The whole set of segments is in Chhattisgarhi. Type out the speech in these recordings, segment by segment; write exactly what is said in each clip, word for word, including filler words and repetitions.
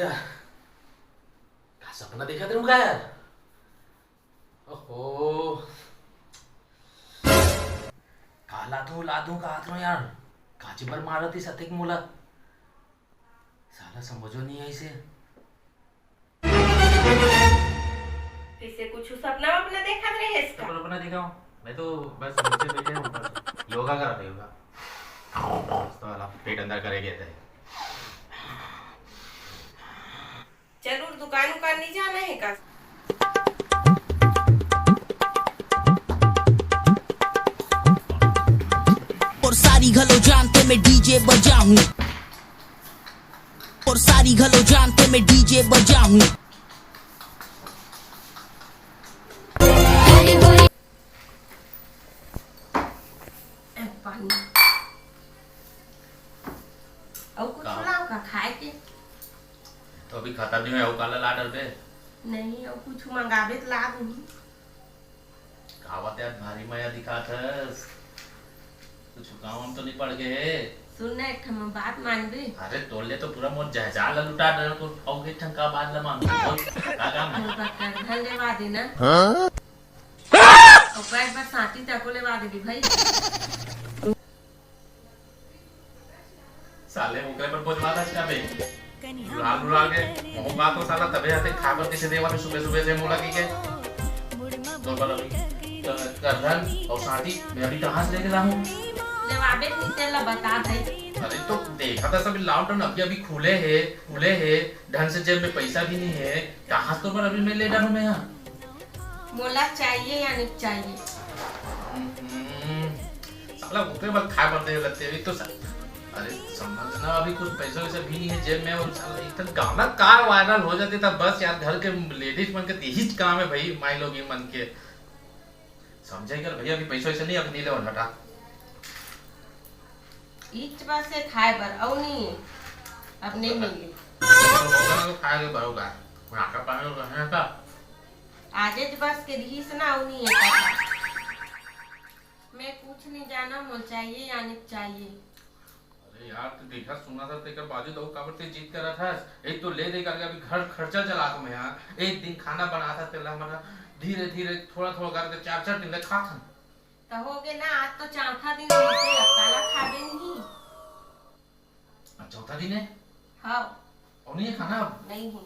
का सपना देखत रहूं का यार? ओहो, का लादू लादू कहत रहूं यार? काची बर मारत ही सतेक मोला? साला समझो नहीं है इसे। किसे कुछ सपना वपना देखत रहे इसका? सपना वपना देखा हूँ मैं तो, बस नीचे बैठे हूँ, बस योगा कर रहे, योगा। तो वाला पेट अंदर करे गए थे। जरूर दुकान उकान नहीं जाना है का? और सारी घलो जानते मैं डीजे बजाऊं। और सारी घलो जानते मैं डीजे बजाऊं। ए, पानी। अउ कुछ का? लाओ का खाए के? तो अभी खत्म नहीं हुआ, अउ काला ला डरबे? नहीं, अउ कुछ मंगाबे तो ला दूंगी। का बात है, आज भारी मया दिखात हस। कुछ काम वाम तो नहीं पड़ गए हे? सुन ना, एक ठन बात मानबे? अरे, तोर ले तो पूरा मोर जहजा ला लुटा डरे, तो अउ एक ठन का बात ला मानबे? बोल, का काम है? मोर बर करधन लेवा देना। हाँ? अउ पैर बर सांची तको लेवा देबे भाई। साले ओकरे पर बोझवा दस का बे। लाल बुला के, मोहू का तो साला तबे आते खाबर किसे देवा में सुबह सुबह से मोला की के। तो पर अभी, तो करधन और साटी मैं अभी कहाँ से लेके लाऊं? लेवाबे नहीं तेला बता भाई। अरे तो देखा था सभी लाउड अभी अभी खुले है, खुले है, ढंग से जेब में पैसा भी नहीं है, कहाँ से तो पर अभी मैं ले डालूं मैं यहाँ? मोला चाहिए या नहीं चाहिए? हम्म, साला ओकरे बर खाए बर दे लगते अभी तो सा-, अरे समझना, अभी कुछ पैसा वैसा भी नहीं है जेब में। और साला एक ठन गाना कार वायरल हो जाते तब बस यार, घर के लेडीज मन के तो यही काम है भाई, माई लोग ये मन के। समझे कर भैया, अभी पैसा वैसा नहीं, अभी नहीं लेवन, हटा। इच बस से खाए बर, अउ नहीं है, अब नहीं मिले। तो खाए के बरोबर, नाका पानी रहना था। आजेच बस के रहीस ना, अउ नहीं है पता। मैं कुछ नहीं जाना, मोल चाहिए यानी चाहिए। अरे यार, तू देखा सुना था तेकर बाजू तो काबर ते जीत करा था। एक तो ले दे करके अभी घर खर्चा चला था मैं यहाँ। एक दिन खाना बना था तेला हमारा, धीरे धीरे थोड़ा थोड़ा करके चार चार दिन ले खा था। तो हो गए ना, आज तो चौथा दिन रहिसे, अब काला खाबे नहीं। आज चौथा दिन है? हाँ। और नहीं है खाना अब? नहीं है।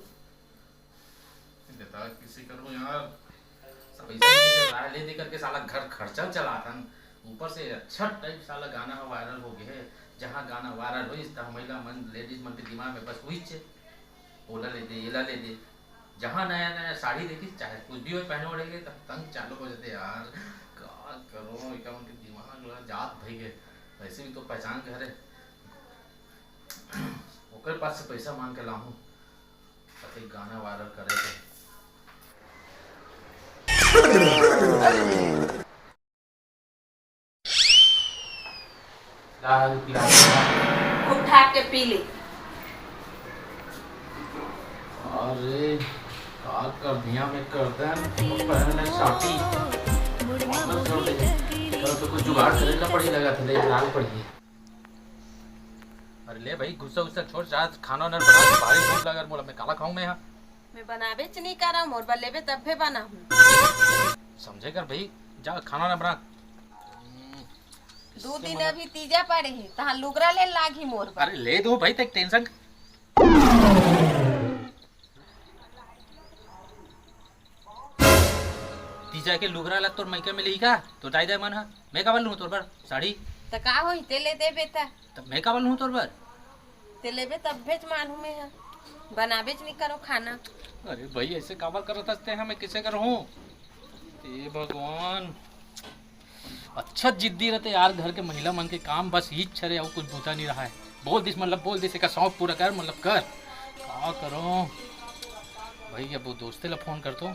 देता किसी करो यार, सब पैसा किसी से राय ले दे करके साला घर खर्चा चला था। ऊपर से अच्छा टाइप साला गाना वायरल हो गया है। जहाँ गाना वायरल होइस, तहाँ महिला मन, लेडीज मन के दिमाग में बस हुई चे, ओला ले दे, एला ले दे। जहाँ नया नया साड़ी देखी, चाहे कुछ भी हो पहने ओढ़े के, तब तंग चालू हो जाते यार। का करो, एकर मन के दिमाग ला जात भई गे। वैसे भी तो पहचान के हरे, ओकर पास से पैसा मांग के लाहूं, कते गाना वायरल करे के। उठा के पी ले। अरे, का कर दिया मैं कर दे, पहले साथी। मतलब, कर दे। कल तो कुछ जुगाड़ करे ला पड़ी, लगा था, ले, लाल पड़ी। अरे ले भाई, गुस्सा उस्सा छोड़, जा खाना वाना बना, भारी भूख लगा मोला, मैं काला खाऊं मैं यहाँ। मैं बनाबेच नहीं करा, मोर बर लेबे तब्बे बनाहूं। समझे कर भाई, जा खाना वाना बना। दो दिन अभी तीजा पड़े हे, तहां लुगरा ले लागी मोर बर। अरे ले दो भाई, तें टेंशन। तीजा के लुगरा ला तोर मइका में लेही का? तो जाय जाय मन ह, मैं काबर लूं तोर बर साड़ी? त का होही, ते ले देबे त? त मैं काबर लूं तोर बर? ते लेबे तब्बेच मानहूं मैं ह, बनाबेच नहीं करो खाना। अरे भाई, ऐसे काबर करत हस ते ह, मैं किसे करहूं? हे भगवान, अच्छा जिद्दी रहते यार, घर के महिला मन के काम बस इच हरे, अउ कुछ बूता नहीं रहा है। बोल दिस मतलब बोल दिस, एकर शौक पूरा कर मतलब कर। का करो भाई, अब वो दोस्ते ला फोन करतो,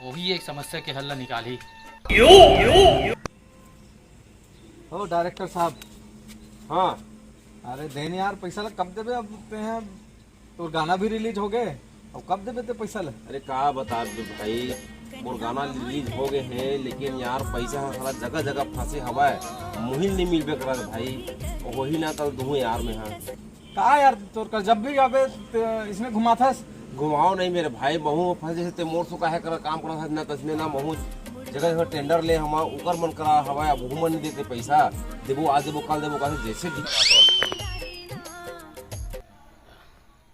वही एक समस्या के हल ला निकाली। हो डायरेक्टर साहब। हाँ। अरे देन यार, पैसा ला कब देबे? अब ते हैं, तोर गाना भी रिलीज हो गए, अब कब देबे ते पैसा ला? अरे का बता दे भाई, मोर गाना रिलीज हो गए हे, लेकिन यार पैसा ह साला जगह जगह फंसे हवय, मुहिल नहीं मिलबे करत भाई। वही ना कल दूहूं यार मैं, हाँ। का यार, तोर कर जब भी आबे त इसने घुमाथस। घुमाओ नहीं मेरे भाई, महू फंस जैसे ते मोर सो काहे कर काम करत हस ना तसने ना महू जगह जगह टेंडर ले हमा ओकर मन करा हवा, अब हूँ मन नहीं देते पैसा, देबो आज देबो कल देबो कल जैसे भी।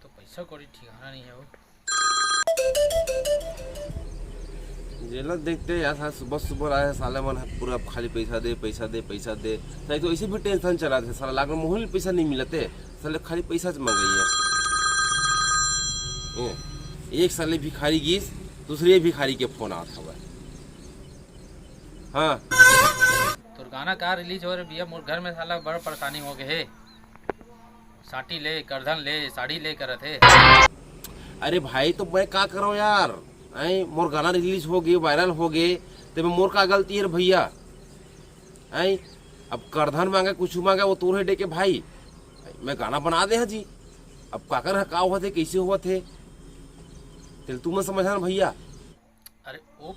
तो पैसा कौड़ी ठिकाना नहीं है वो। जेला देखते यार, साला सुबह सुबह आए साले मन ह पूरा खाली पैसा दे, पैसा दे, पैसा दे। साले तो ऐसे भी टेंशन चला थे, साला लागल महू ल पैसा नहीं मिलते, साले खाली पैसा च मंगइया। ए, एक साले भिखारी गिस, दूसरे भिखारी के फोन आत हवय। हाँ। तोर गाना का रिलीज हो रे भैया, मोर घर में साला बड़ परेशानी हो गए हे। साटी ले, करधन ले, साड़ी ले करत हे। अरे भाई, तो मैं का करूं यार? हैं, मोर गाना रिलीज हो गए, वायरल हो गए, ते में मोर का गलती है रे भैया? हैं, अब करधन मांगे, कुछ मांगे, वो तोर हे डेके भाई। मैं गाना बना दे हा जी, अब काकर हा का होवत हे, कैसे होवत हे, तेल तू मन समझा ना भैया। अरे ओ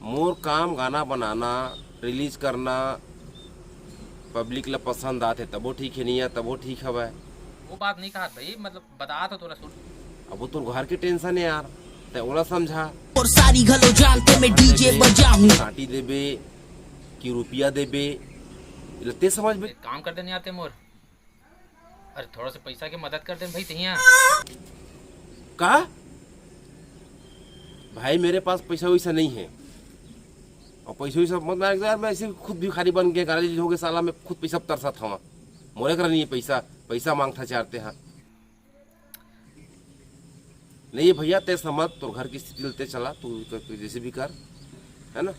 मोर काम गाना बनाना, रिलीज करना, पब्लिक ला पसंद आथे तबो ठीक है, नहीं आय तबो ठीक हवय। वो बात नहीं कहत भाई, मतलब बता तो थोड़ा सुन। अब वो तोर घर के टेंशन है यार, ते ओला समझा। और सारी घलो जानते मैं डीजे बजाऊं। काटी देबे कि रुपया देबे, एला ते समझ बे। एक काम कर देने आते मोर। अरे थोड़ा सा पैसा के मदद कर दे भाई तहिया। का? भाई मेरे पास पैसा वैसा नहीं है। और पैसा वैसा मत मांग यार, मैं ऐसे खुद भिखारी बन गया, गाड़ी हो गए साला, मैं खुद पैसा तरसा था। मोरे कर नहीं है पैसा, पैसा मांगता चारते हाँ। नहीं भैया, ते समझ, तोर घर की स्थिति लेते चला, तू क-, क-, जैसे भी कर, है ना?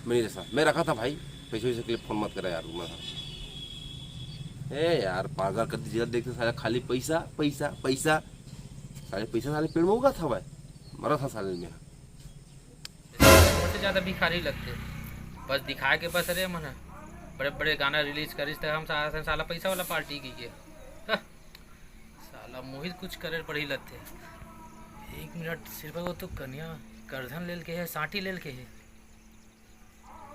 मैं नहीं रखा, मैं रखा था भाई, पैसे वैसे के लिए फोन मत करा यार, मैं। ए यार, पागल कर दीजिए, देखते साला खाली पैसा, पैसा, पैसा, साले पैसा साले पेड़ में उगा था भाई, मरा था साले में। सबसे ज्यादा भिखारी लगते, बस दिखाए के बस रे मन, बड़े बड़े गाना रिलीज करिस त हम साला, साला पैसा वाला पार्टी की के। हाँ। साला मोहित कुछ करे पड़ी लगते। एक मिनट, सिर्फ वो तो कन्या करधन लेल के है, साटी लेल के है।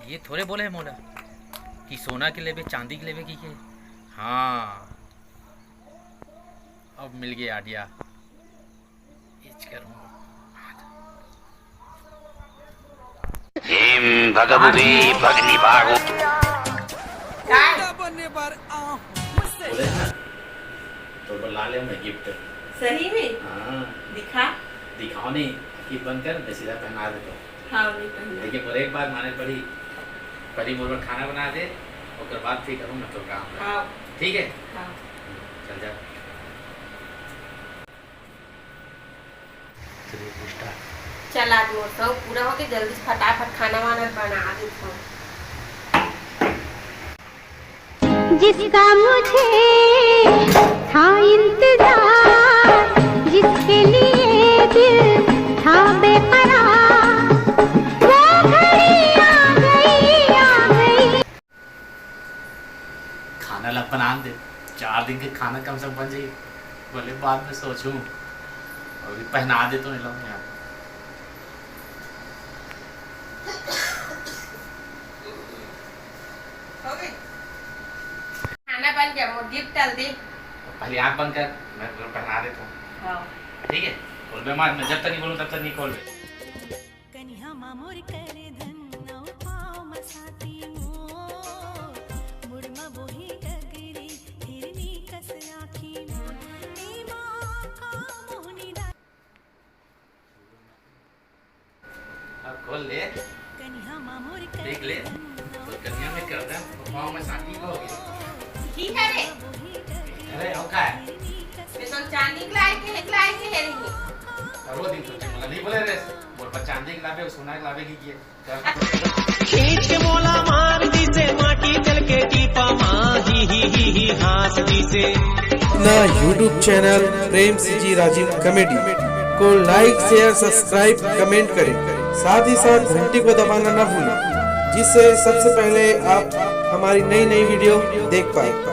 ये थोड़े बोले है मोला कि सोना के लेबे, चांदी के लेबे की के। हाँ, अब मिल गया आइडिया। इच करूँ। ईं भगवती भगनिभागो। काय? बोले ना, तो बुला ले मैं गिफ्ट। सही में? हाँ। दिखा। दिखाओ नहीं, आँखी बंद कर, मैं सीधा पहना देता हूँ। हाँ, नहीं पहना। लेकिन बोले एक बार माने पड़ी, पहले मोर बर खाना बना दे, ओकर बाद फिर करूँ मैं तो काम। हाँ। ठीक है? हाँ। चल जा। चल, आज मोर शौक पूरा होके जल्दी से फटाफट खाना वाना बना देथव। जिसका मुझे था इंतजार, जिसके लिए दिल था बेकरार, वो घड़ी आ गई, आ गई। खाना ला बना दे, चार दिन के खाना कम से कम बन जाई। बोले बाद में सोचूं, अभी पहना दे तो नहीं लोग यहाँ। हो गई? खाना बन गया, वो गिफ्ट डाल दे। पहले आँख बंद कर, मैं तुझे पहना देता हूँ। हाँ। ठीक है, खोल बे मत, मैं जब तक नहीं बोलूँ तब तक नहीं खोल बे। कनिहा मा मोर करधन अउ पाँव मा साटी मोर, मुड़ मा बोही डगरी हिरनी कस आँखी मोर, ए माँ का मोहनी डा- अब खोल ले। कनिहा मा मोर देख ले, करधन तो कनिहा में करधन अउ पाँव मा साटी हो गया। ठीक है रे। अरे, और का है? मैं तो चांदी के लाए के, लाए के है रही। और वो दिन तो तुमने नहीं बोले रे, बोल पर चांदी के लावे, सोना के लावे की किए। खींच के मोला मार दिसे, माटी चल के टीपा मा, ही, ही, ही, ही, हाँस दिसे। अपना YouTube चैनल प्रेम सी जी राजिम कॉमेडी को लाइक, शेयर, सब्सक्राइब, कमेंट करें। साथ ही साथ घंटी को दबाना ना भूलें, जिससे सबसे पहले आप हमारी नई नई वीडियो देख पाए।